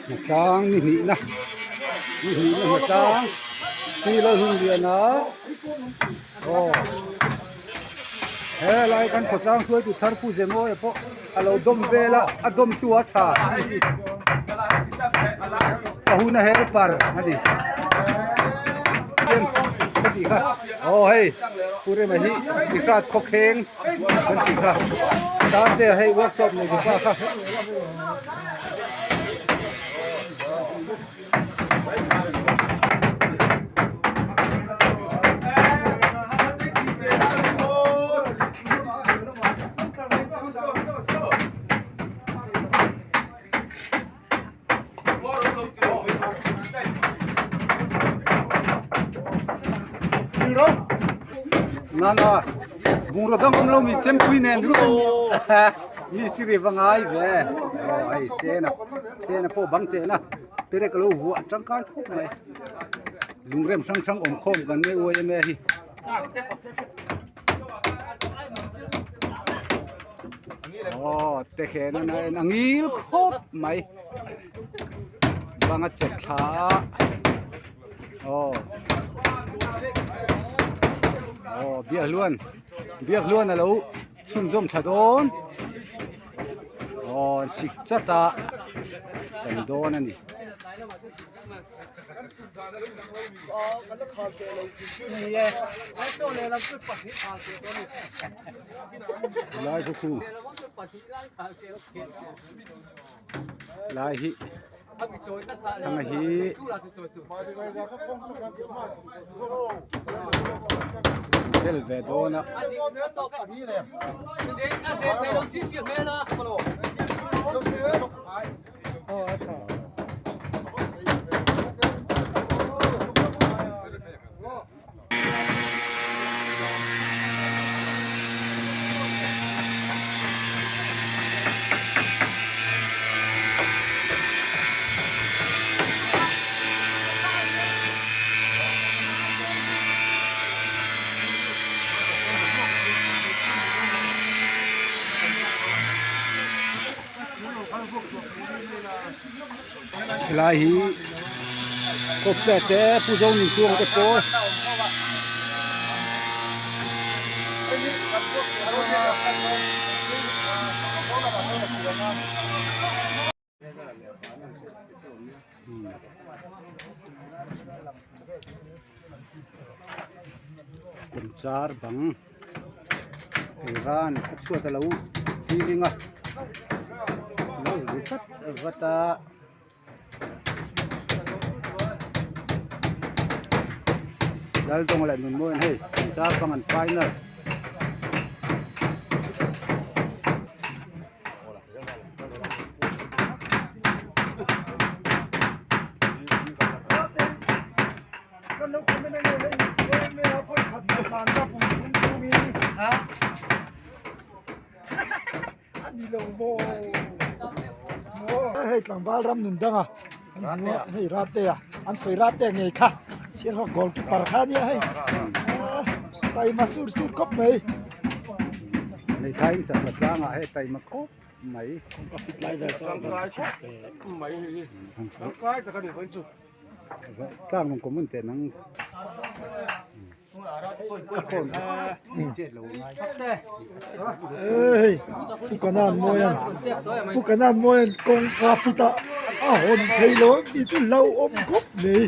Hnatlang ni hnihna ni hnihna hnatlang pi Lalhunliana aw helai kan khawtlang hruaitu thar Pu Zemawia pawh a lo dawm vel a a dawmtu a tha a hun a helper a ni ka tih kha aw hei Pu Rema hi i hrat khawkheng kan tih kha Tarte hei workshop nei dupa kha. Nana bungraw dang awm lo mi chempui nen mistiri va ngai ve aw hei sena sena pawh bang chehna perek a lo vuah tangkai khawp mai lungrem hrang hrang awm khawm kan nei uai em e hi. Aw te hian a en a ngil khawp mai bang a che thla a aw aw biak hluan biak hluan a lo chhunzawm tha dawn aw an sik chat a kan dawn a ni. Lai khu khu lai hi thanga hi tel ve dawn a. Helai hi kawpte te pu zo nun chuang te pawh Char bang ran a chhuat a lo feeling a lo ri vat vat a. Laldawng leh Nunmawiin hei char bang an final. Hei tlangval ram nun danga hei Ratea an sawi Ratea ngei kha Sialhawk goalkeeper kha ania hei taima sur sur khawp mai. Hmeithai in sakla tlangah hei taima khawp mai. Tlang lung common teh nang ka phone ni chet lo ngai. Hei Pu Kanan Mawian Pu Kanan Mawian kawngka fit a a hawn thei lo ang tih chu hlauhawm khawp mai.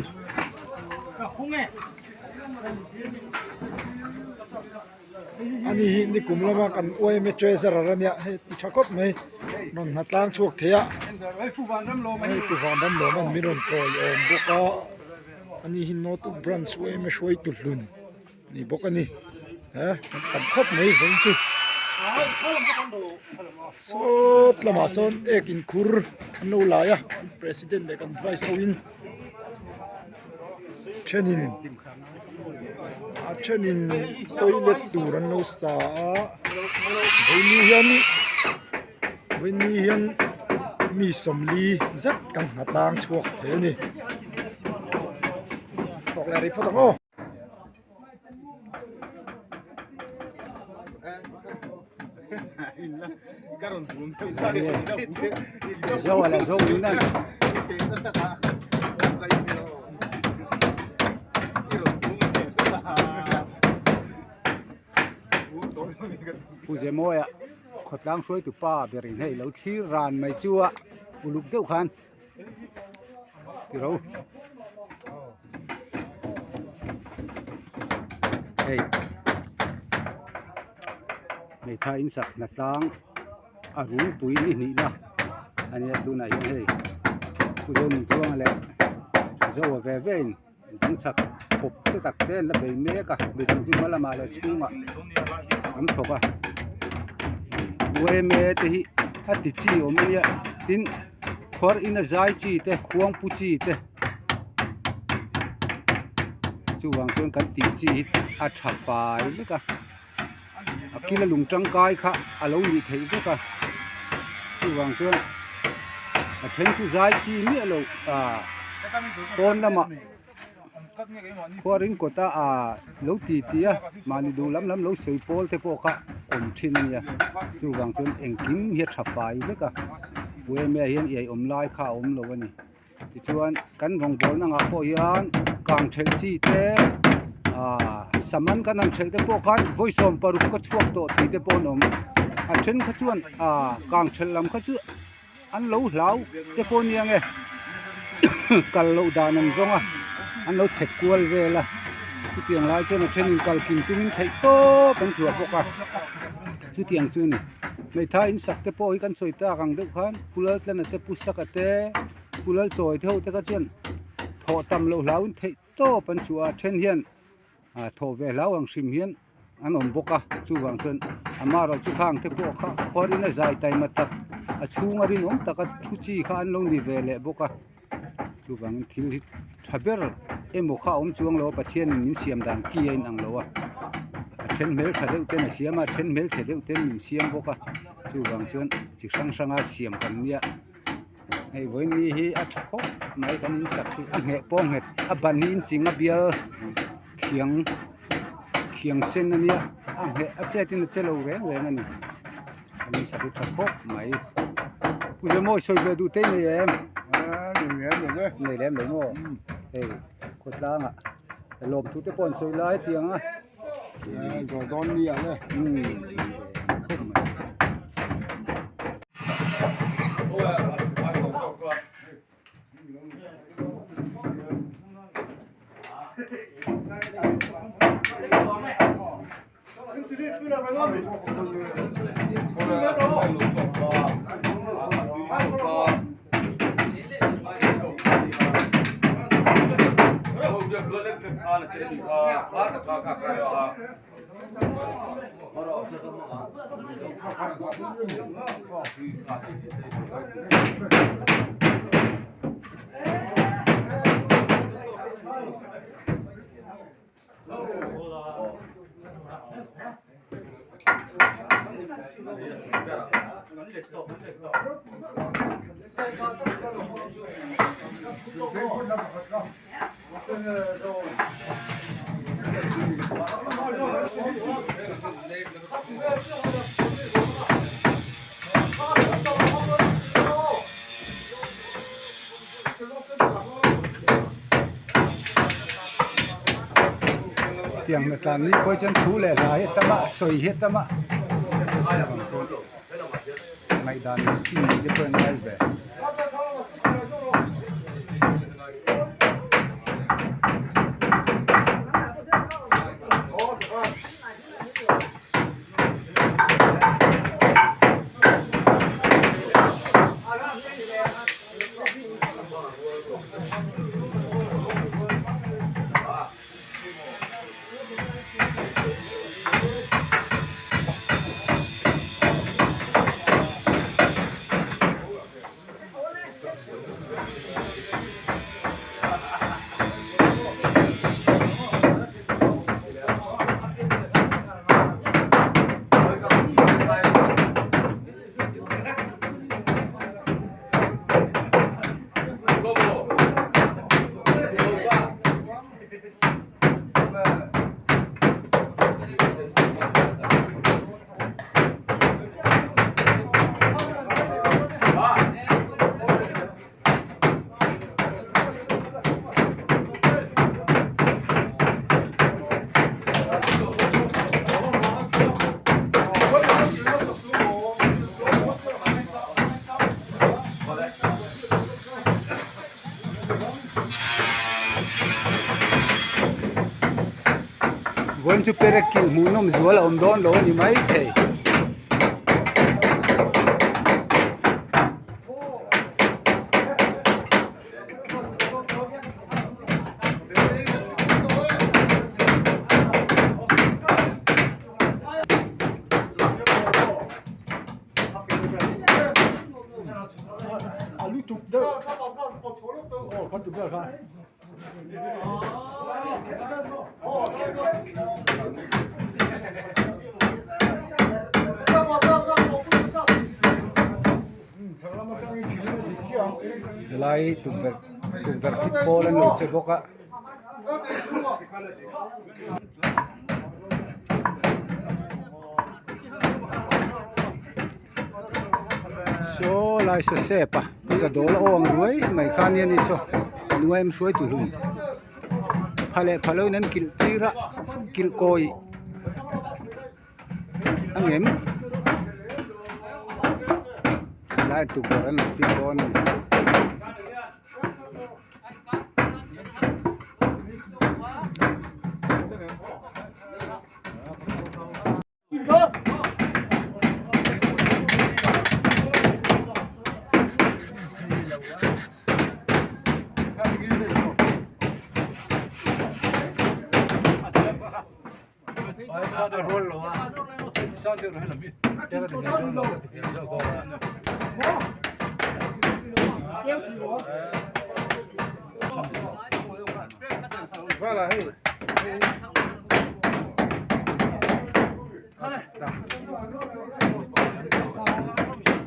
Ani hi nikum lama kan yma treasurer a nia hei ti tha khawp mai rawn hna tlang chhuak thei a hei pu Vanram lawm an min rawn tawi awm bawk a ani hi north branch yma hruaitu hlun ni bawk a ni he kan tam khawp mai vawiin chu sawt lamah sawn ek inkhur an lo lai a president leh kan vice ho in thenin. A thenin toilet tur an lo sa a vawiini hian vawiini hian mi sawmli zet kan nghat tlang chhuak thei a ni tawk leh rih phawt ang aw. Zoa leh Zonuna Pu Zemawia khawtlang hruaitu pa berin hei lo thlir ran mai chu a uluk deuh khan tiro hei hmeithai in sak hnatlang a rungpui ni hnihna a nia tunah hian hei Pu Zonuntuanga leh Zoa ve ve in dang chak pawp te tak te an la bei mek a midang chu hma lamah leh chhungah an thawk a yma te hi a ti chi awm a nia tin khuar ina zai chi te khuangpu chi te chuvang chuan kan tih chi hi a tha fai vek a. A kila lung tangkai kha a lo nih theih vek a chuvang chuan a then chu zai chi miah lo ah pawn lamah khuarin kawta ah lo ti ti a mahni duh lam lam lo sawi pawl te pawh kha awm thin a nia chuvang chuan engkim hi a tha fai vek a yma hian iai awm lai kha a awm lo a ni. Tichuan kan rawngbawlna ngah pawh hian kang thelh chi te ah saman kan han thelh te pawh khan vawi 16 ka chhuak tawh tih te pawh an awm a then kha chuan ah kang thelh lam kha chu an lo hlau te pawh a nia nge kal loh dan an zawng a an lo thet kual vel a chutiang lai chuan a thenin kal kim tumin theih tawp an chhuah bawk a chutiang chu a ni. Hmeithai in sak te pawh hi kan sawi tak ang deuh khan Pu Laltlana te Pu Saka te Pu Lalchawi te ho te kha chuan thawh tam loh hlauhin theih tawp an chhuah a then hian ah thawh ve hlau ang hrim hian an awm bawk a chuvang chuan amaherawh chu khang te pawh kha khuarin a zai taima tak a chhunga rinawm taka thu chi kha an lo ni ve leh bawk a chuvangin thil hi tha ber emaw kha a awm chuang lo a Pathianin min siam dan ki a inang lo a a then hmeltha deuh ten a siam a a then hmelchhe deuh ten min siam bawk a chuvang chuan chi hrang hranga siam kan nia hei vawiin hi a tha khawp mai kan in sak hi a ngheh pawh a nghet a ban hi inching a bial khiang khiang sen a nia a ngheh a chet in a che lo reng reng a ni kan in sak hi tha khawp mai pu Zemawi sawi ve duh te i nei em nei lem lo maw hei khawtlangah lawmthu te pawh an sawi lai tiang a. Zawh dawn ni ah le. Khawp mai. Tiang na tlan ni khawi chuan thu leh hla hi a tam a sawi hi a tam a ngaihdan leh chin te pawh an ngai ve. Vawiin chu perek kilh hmuhnawm zual a awm dawn lo a ni maithei. Helai tukverh tukverh fit pawl an lo che bawk a. Saw lai saw sep a puja dawl a awng ruai mai kha nia ni saw nuaim hruai tu hlum pha leh pha lo in an kilh tir a kilh kawi a ngem helai tukverh an lo fit dawn a ni.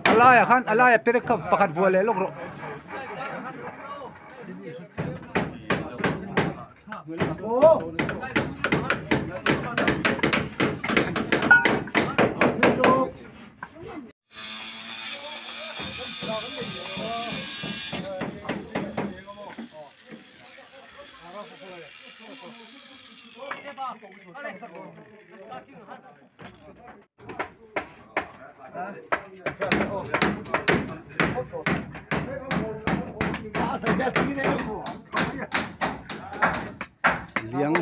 A laiah khan a laiah perek kha pakhat vuah leh lawk rawh. Liang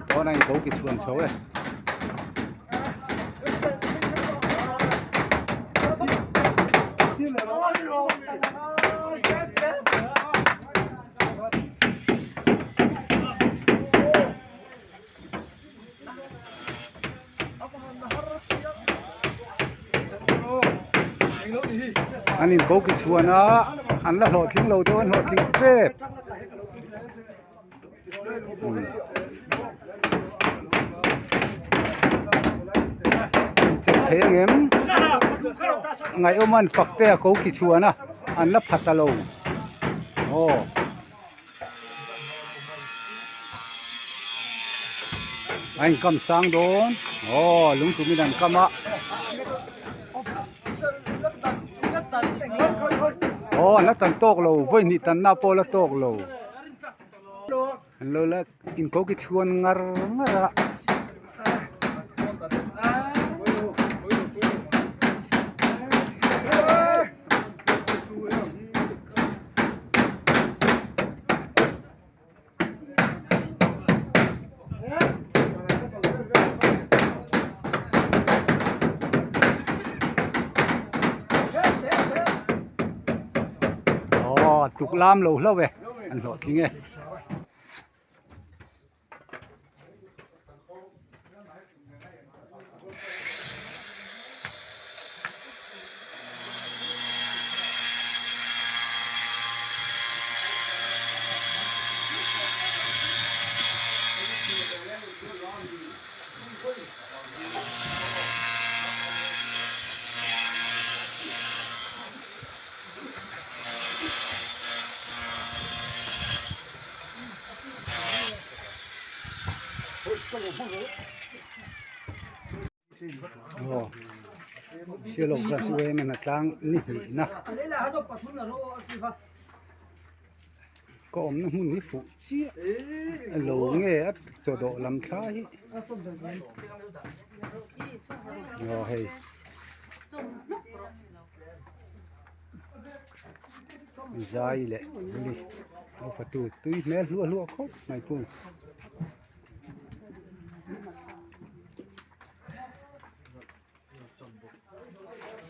Tawna in ko ki chhuan chho e. An in ko ki chhuan a an la hlawhtling lo deuh an hlawhtling tep. Chep thei ang em ngaihawm an fak te a ko ki chhuan a an la pha ta lo aw. A inkam sang dawn aw lungtumin an kam a aw an la tan tawk lo vawi hnih tanna pawh la tawk lo. An lo la inko ki chhuan ngar ngar a. Aw tuk lam lo hlauh e an hlawhtling e. Aw sialawk vel chu em em a tlang ni hnihna ka awmna hmun hi fuh chiah lo nge a chaw dawh lam thlai hi aw hei. Zai leh ni lo fatu tui hmel hluah hluah khawp mai thung.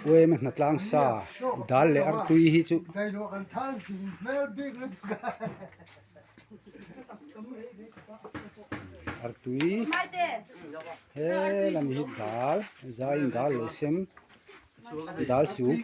Uaima hnatlang sa dal leh artui hi chu artui he lam hi dal zaiin dal lo sem dal soup.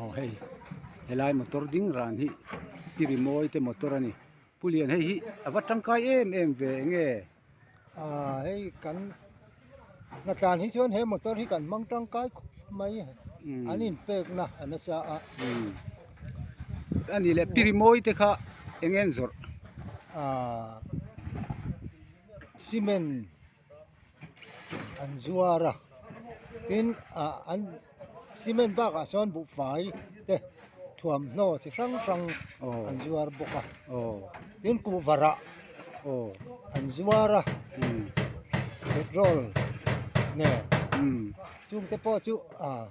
Aw hei helai motor ding ran hi i rimawi te motor a ni pu lian hei hi a va tangkai em em ve enge. Aaa hei kan hnatlan hi chuan he motor hi kan hmang tangkai khawp mai an inpekna a nasa a. A nih leh pi rimawi te kha eng nge an zawrh? Aaa cement an zuar a tin ah an cement bakah sawn buhfai te thuamhnaw chi hrang hrang an zuar bawk a tin kuhvarah an zuar a petrol nen chungte pawh chu ah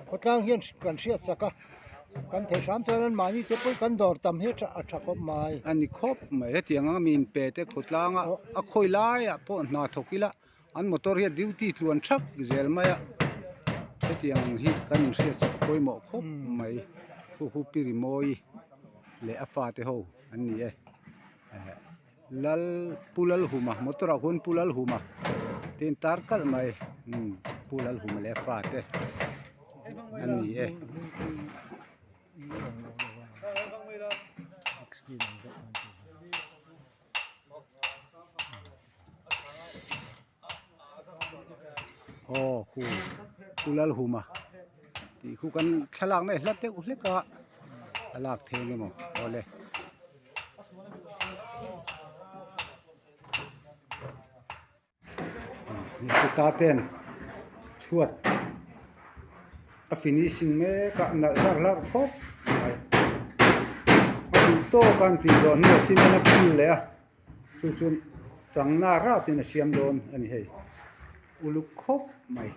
khawtlang hian kan hriat sak a. Kan thei hram chuan an mahni te pawh kan dawr tam hi a tha khawp mai. A ni khawp mai hetiang anga mi inpe te khawtlanga a khawi laiah pawh hna thawk ila an motor hi a duty tluan thak zel mai a hetiang ang hi kan inhriat sak pawimawh khawp mai hu hu pi rimawi leh a fate ho an ni e eh lal pu lalhuma motor ah khuan pu lalhuma te in tar kalh mai umm pu lalhuma leh a fate. a ni e. Aw khu Pu Lalhuma tih khu kan thlalak na hlat deuh hlek a a lak thei ang emaw awle. Kuta ten chhuat a finishing mek a nalh hlarh hlarh khawp mai a duh tawk a an tih zawh hnuah cement a phul leh a chu chu changna rap in a siam dawn a ni hei uluk khawp mai.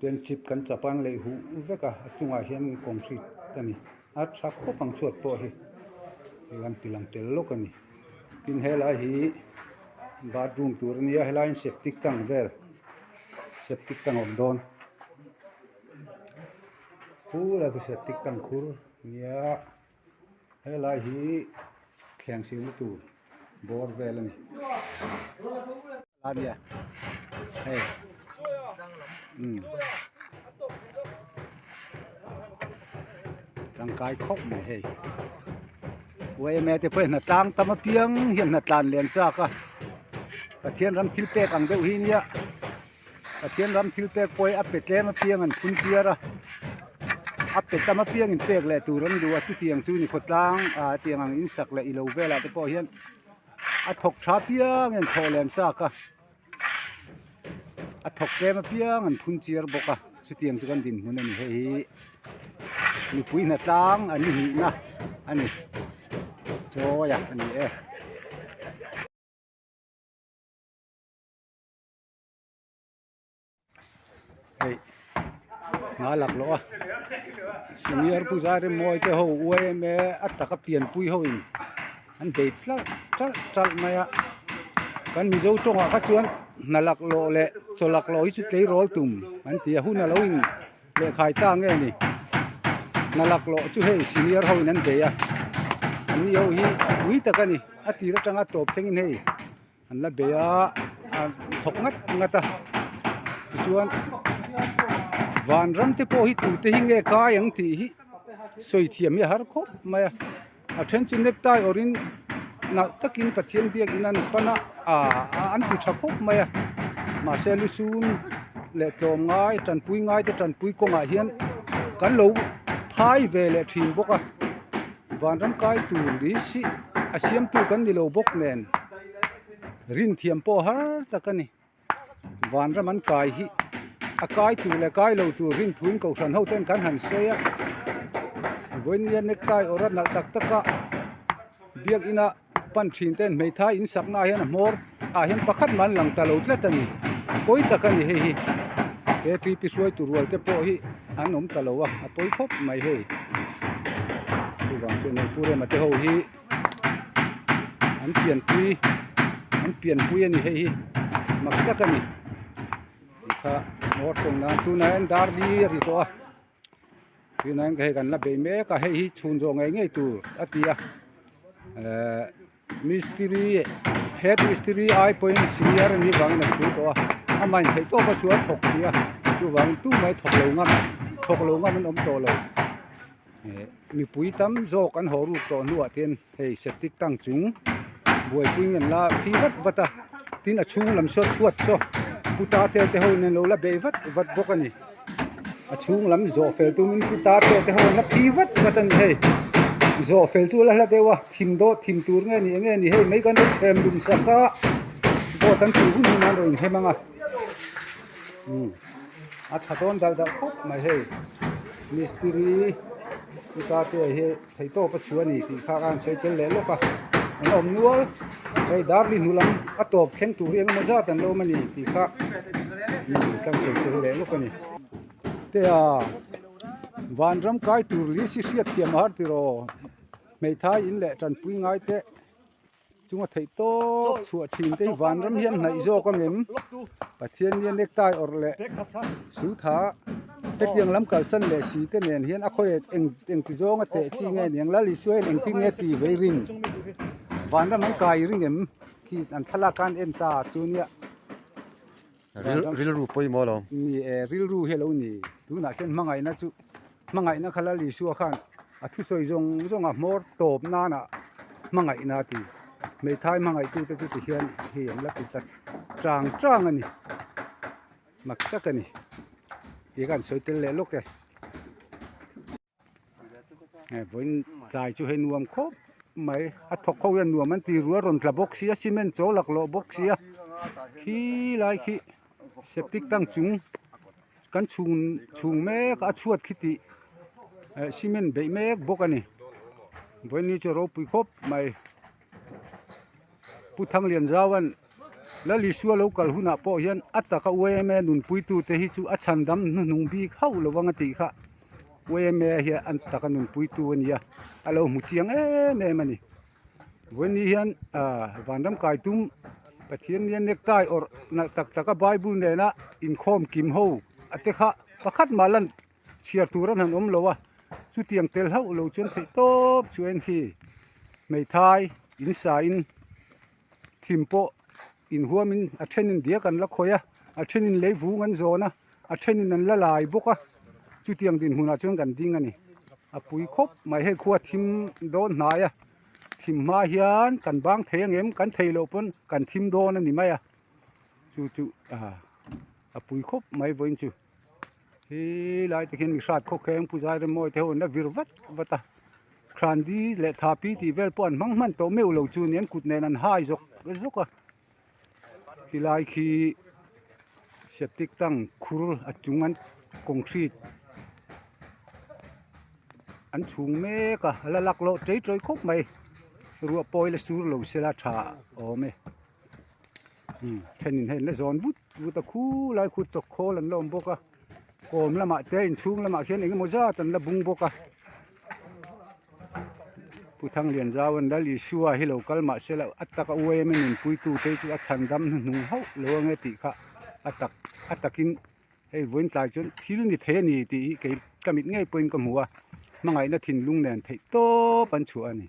Tichuan chip kan chap a an leih huh vek a a chungah hian concrete a ni a tha khawp ang chhuat pawh hi hei an ti lang tel lawk a ni tin helai hi bathroom tur a nia helaiin septic tank vel septic tank a awm dawn. Khur a septic tank khur nia helai hi. Thleng silna tur bawr vel a ni. A nia hei umm tangkai khawp mai hei yma te pawh hi hnatlang tam apiang hian hnatlan lian chak a Pathian ram thil pek ang deuh hi nia Pathian ram thil pek pawh hi a pe tlem apiang an phun chiar a a pe tam apiang in pek leh tur an duh a chutiang chu ni khawtlang ah tiang ang in sak leh ilo velah te pawh hian a thawk tha apiang in thawh lem chak a a thawk tlem apiang an phun chiar bawk a chutiang chu kan dinhmun a ni hei hi mipui hnatlang an nihna a ni chawi a ni e. Hei hna laklawh a senior puzari mawi te ho yma a taka pianpui ho in an bei tlalh ṭalh ṭalh mai a kan mizo tawngah kha chuan hna laklawh leh chaw laklawh hi chu tleirawl tum an ti a hun a lo in lehkhai ta nge ni hna laklawh chu hei senior ho in an bei a an ni ho hi pui tak a ni a tir atanga tawp thlengin hei. An la bei a a thawk ngat ngat a tichuan vanram te pawh hi tute hi nge kai ang tih hi sawi thiam hi a har khawp mai a a then chu necktie awrhin nalh takin Pathian biakin an pan a ah an ti tha khawp mai a mahse lusun leh tlawm ngai tanpui ngai te tanpui kawngah hian kan lo phai ve leh thin bawk a. Vanram kai tur list hi a siamtu kan ni lo bawk nen rin thiam pawh har tak a ni. Vanram an kai hi a kai tur leh kai lo tur rin thuin kohhran ho ten kan han sawi a. Vawinia necktie awrh a nalh tak tak a biakina pan thin ten hmeithai in sakna ah hian a hmawr ah hian pakhat mah an lang ta lo tlat a ni pawi tak a ni hei hi he ṭi pi hruai tur rual te pawh hi an awm ta lo a a pawi khawp mai hei chuvang chuan hei pu rema te ho hi an pianpui an pianpui a ni hei hi mak tak a ni tikha hmawr tawng nan tunah hian dar li a ri tawh a. Tunah hian hei kan la bei mek a hei hi chhun zawh ngei ngei tur a ti a ehh mistiri head mistiri ai pawhin senior a nih vangin a thu tawh a amah in theih tawp a chu a thawk si a chuvangin tumah hi thawk lo ngam thawk lo ngam an awm tawh lo ehh mipui tam zawk an haw ruk tawh hnuah te hian hei septic tank chung buaipui in an la phi vat vat a tin a chhung lam saw chhuat saw putar te te ho in an lo la bei vat vat bawk a ni. A chhung lam zawh fel tumin putar te te ho an la phi vat vat a ni hei zawh fel chu a la hla deuh a thim dawh thim tur nge ni eng nge ni hei mai kan lo chhem lum sak a boat an tih hun hun an rawn inhem ang a umm a tha dawn dal dal khawp mai hei mistiri putar te hi theih tawp a chhuah a ni tih kha a han sawi tel leh lawk a an awm nual hei darli hnu lam a tawp thleng tur hi engemaw zat an lo awm a ni tih kha kan sawi tel leh lawk a ni te a vanram kai tur list hi hriat thiam a har tiraw hmeithai in leh tanpui ngai te. Chunga theih tawp chhuah thin te hi vanram hian hnaih zawk ang em? Pathian nia necktie awrh leh sutha hetiang lam kalsan leh si te nen hian a khawi eng engti zawnga teh chi nge niang Lal Isua hian engtin nge ti vei ring? Vanram an kai ring em? Khi an thlalak khan en ta chu nia. Rilru pawimawh lo. Ni e, rilru hi a lo ni. Tunah khian hmangaihna chu, hmangaihna kha Lal Isua khan a thusawi zawng zawng a hmawr tawp nana hmangaihna a ti. Hmeithai hmangaihtute chu ti hian hei an la ti ta chang chang a ni. Mak tak a ni. Tih kha an sawi tel leh lawk e. Vawiin tlai chu hei nuam khawp mai a thawk ho hian nuam an ti rual rawn tla bawk sia cement chaw laklawh bawk sia khi lai khi septic tank chung kan chhung chhung mek a chhuat khi tih eh cement beih mek bawk a ni vawiin ni chu a ropui khawp mai. Pu Thanglianzaua'n Lal Isua lo kal hunah pawh hian a taka yma nunpuitute hi chu a chhandam hnuhnung bik hauh lo ang a tih kha yma hi an taka nunpuitu a ni a, a lo hmu chiang em em a ni. Vawiin hian ah vanram kai tum Pathian nia necktie awrh nalh tak taka Bible nena inkhawm kim ho a te kha pakhat mah lan chhiar tur an han awm lo a, chutiang tel hauh lo chuan theih tawp chu en hi hmeithai. In sa in thim pawh inhuamin a thenin diak an la khawih a, a thenin lei vung an zawn a, a thenin an la lai bawk a, chutiang dinhmunah chuan kan ding a ni. A pui khawp mai hei khua thim dawn hnai a, thim hma hian kan bang thei angem kan thei loh pawn kan thim dawn a ni mai a, chu chu a pui khawp mai vawiin chu. He lai te khian mi hrat khawk kheng pu zai remawi te ho an la vir vat vat a khrandi leh thapi tih vel pawh an hmang hman tawh meuh lo chu ni an kut nen an hai zawk zawk a tilai khi septic tank khur a chung an concrete an chhung mek a a la laklawh ṭei ṭawih khawp mai ruah pawh ila sur lo sela ṭha awm e. Thenin hei an la zawn vut vut a khulai khu chawk khawl an la awm bawk a kawm lamah te inchhung lamah khian eng emaw zat an la bung bawk a Pu Thanglianzauan Lal Isua hi lo kal mahse loh a taka uaim a nunpuitu te chu a chhan dam hnuhnung hauh lo ange tih kha a tak a takin hei vawiin tlai chuan thil ni thei a ni tih hi kei ka mit ngei pawhin ka hmu a hmangaihna thinlung nen theih tawp an chhuah a ni.